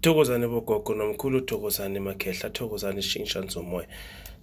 Thokozani bogogo nomkhulu, thokozani makhehla, thokozani shingishani zomoya.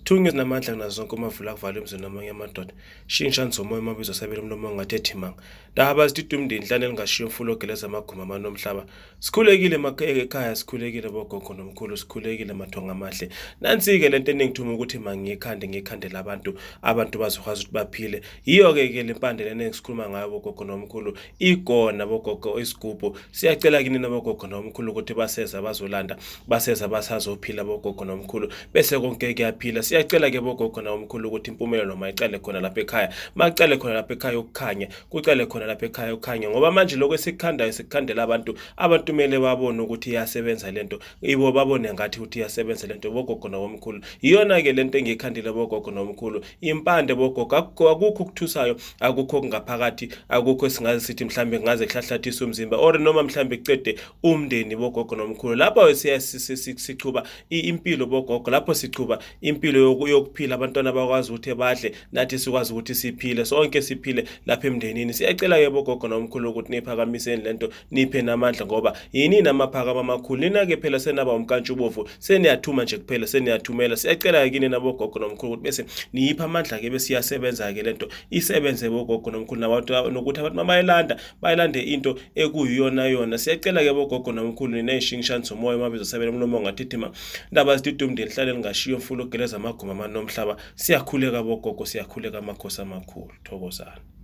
Thunga ezinamandla kunazo zonke umavula kuvala emzini namanye amadoda. Shingishani zomoya umabizo sabela umlomo ongathi ethi manga. Ndaba zidida umndeni inhlane elingashiyo umfula ogeleza amaguma amane omhlaba. Sikhulekile ekhaya sikhulekile bogogo nomkhulu sikhulekile mathonga amahle. Nansi-ke lento eningithuma ukuthi mangiyikhande ngiyikhandele abantu abantu bazokwazi ukuthi baphile. Yiyo-ke ke le mpande lena engisikhuluma ngayo bogogo nomkhulu igona bogogo isigubhu. Siyacela kinina bogogo nomkhulu ukuthi baseza bazolanda baseza basazophila bogogo nomkhulu bese konke kuyaphila. Siyacela ke bogogo nomkhulu ukuthi impumelelo mayicale khona lapha ekhaya. Macale khona lapha ekhaya ukukhanya kucale khona lapha ekhaya ukukhanya ngoba manje lokho esikukhandayo sikukhandela abantu abantu kumele babone ukuthi iyasebenza lento ibo babone ngathi ukuthi iyasebenza lento bogogo nabomkhulu iyona ke lento engiyikhandile bogogo nomkhulu impande bogogo akukho okuthusayo akukho okungaphakathi akukho esingaze sithi mhlambe ngaze kuhlahlathisa umzimba or noma mhlambe kucede umndeni bogogo nomkhulu lapho siya sichuba impilo bogogo lapho sichuba impilo yokuphila abantwana bakwazi ukuthi badle nathi sikwazi ukuthi siphile sonke siphile lapha emndenini siyacela ke bogogo nomkhulu ukuthi niphakamiseni lento niphe namandla ngoba yini namaphakama amakhulu nina ke phela senaba umkantshubovu seniyathuma nje kuphela seniyathumela siyacela ke kini nabogogo nomkhulu ukuthi bese niyipha amandla ke bese iyasebenza ke lento isebenze bogogo nomkhulu nabantu nokuthi abantu mabayilanda bayilande into ekuyiyona yona siyacela ke bogogo nomkhulu nina ishingishani somoya umabizo sabela umlomo ongathithima ndaba zidida umndeni hlale lingashiyo mfula ogeleza amaguma amane omhlaba siyakhuleka bogogo siyakhuleka amakhosi amakhulu thokozana.